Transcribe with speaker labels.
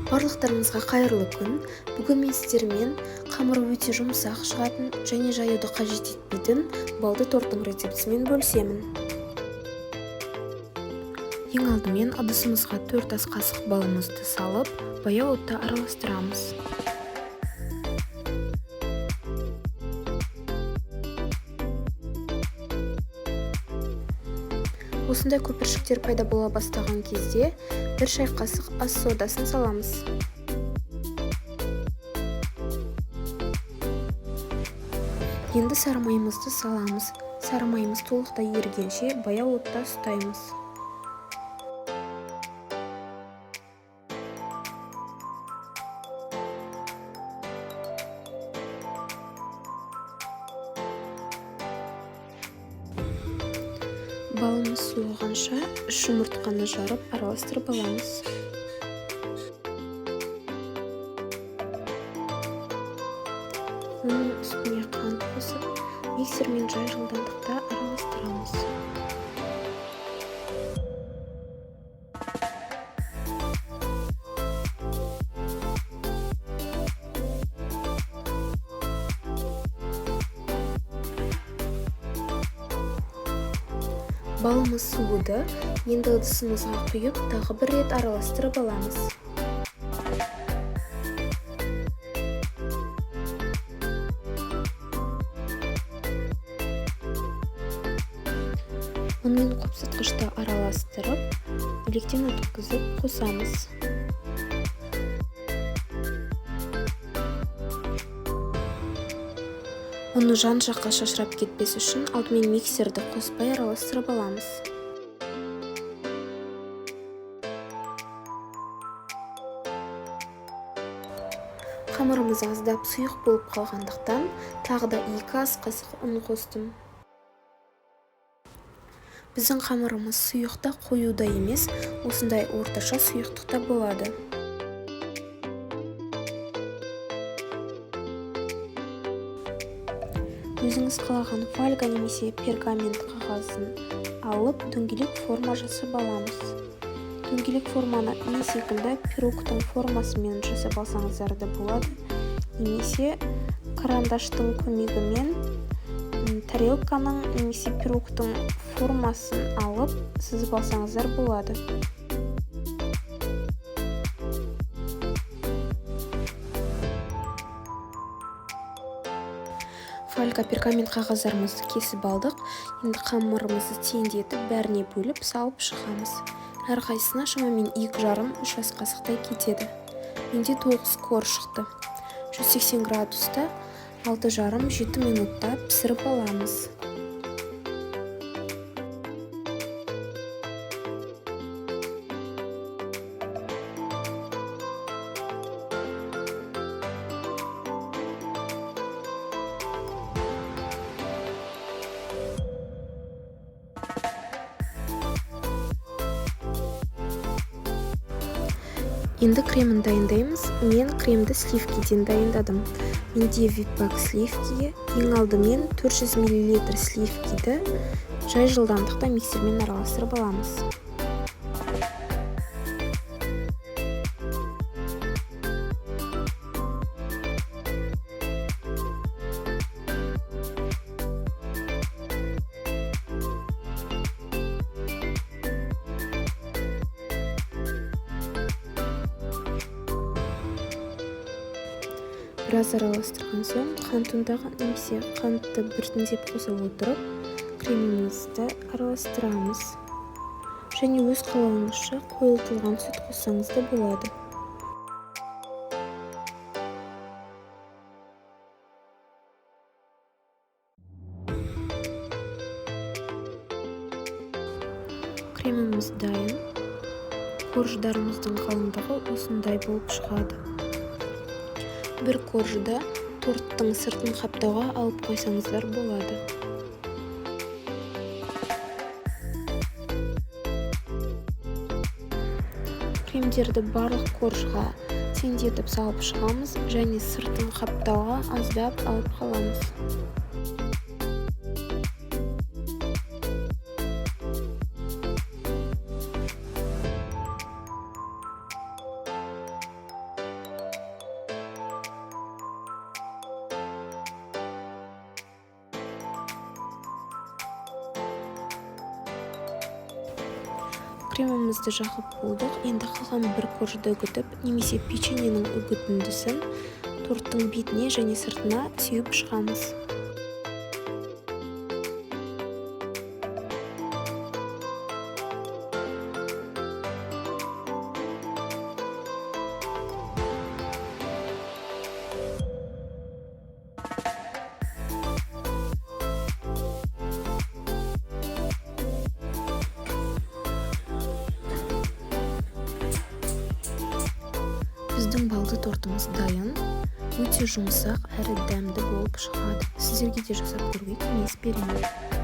Speaker 1: Барлықтарыңызға қайырлы күн. Бүгін мен сіздермен қамыры өте жұмсақ шығатын және жаюды қажет етпейтін балды торттың рецептісімен бөлісемін. Ең алдымен ыдысымызға 4 ас қасық балымызды салып, баяу отта араластырамыз. Осындай көпіршіктер пайда бола бастаған кезде 1 шай қасық ас содасын саламыз. Енді сары майымызды саламыз. Сары майымыз толықтай ерігенше баяу отта ұстаймыз. Балымыз суығанша 3 жұмыртқаны жарып араластырып аламыз. Оның үстіне қант қосып, миксермен жай жылдамдықта араластырамыз. Балымыз суыды, енді ыдысымызға құйып, тағы бір рет араластырып аламыз. Ұнмен қопсытқышты араластырып, електен өткізіп қосамыз. Ұны жан-жаққа шашырап кетпес үшін алдымен миксерді қоспай араластырып аламыз. Қамырымыз аздап сұйық болып қалғандықтан тағы да 2 ас қасық ұн қостым. Біздің қамырымыз сұйық та қою да емес, осындай орташа сұйықтықта болады. Өзіңіз қалаған фольга немесе пергамент қағазын алып, дөңгелек форма жасап аламыз. Дөңгелек форманы мен секілді пирогтың формасымен жасап алсаңыздар да болады, немесе карандаштың көмегімен тарелканың немесе пирогтың формасын алып сызып алсаңыздар болады. Фольга пергамент қағаздарымызды кесіп алдық. Енді қамырымызды теңдетіп, бәріне бөліп салып шығамыз. Әрқайсысына шамамен екі жарым, үш ас қасықтай кетеді. Менде 9 кор шықты. 180 градуста алты жарым, жеті минутта пісіріп аламыз. Енді кремін дайындаймыз. Мен кремді сливкиден дайындадым. Менде виппак сливки. Ең алдымен 400 миллилитр сливкиді жай жылдамдықта миксермен араластырып аламыз. Біраз араластырған соң қант ұнтағын немесе қантты біртіндеп қоса отырып кремімізді араластырамыз. Және өз қалауыңызша қойылтылған сүт қоссаңыз да болады. Креміміз дайын. Корждарымыздың қалыңдығы осындай болып шығады. Бір коржды торттың сыртын қаптауға алып қойсаңыздар болады. Кремдерді барлық коржға теңдетіп салып шығамыз және сыртын қаптауға аздап алып қаламыз. Кремімізді жағып болдық. Енді қалған бір коржды үгітіп немесе печеньенің үгітіндісін торттың бетіне және сыртына сеуіп шығамыз. Біздің балды тортымыз дайын. Өте жұмсақ әрі дәмді болып шығады. Сіздерге де жасап көруге кеңес беремін.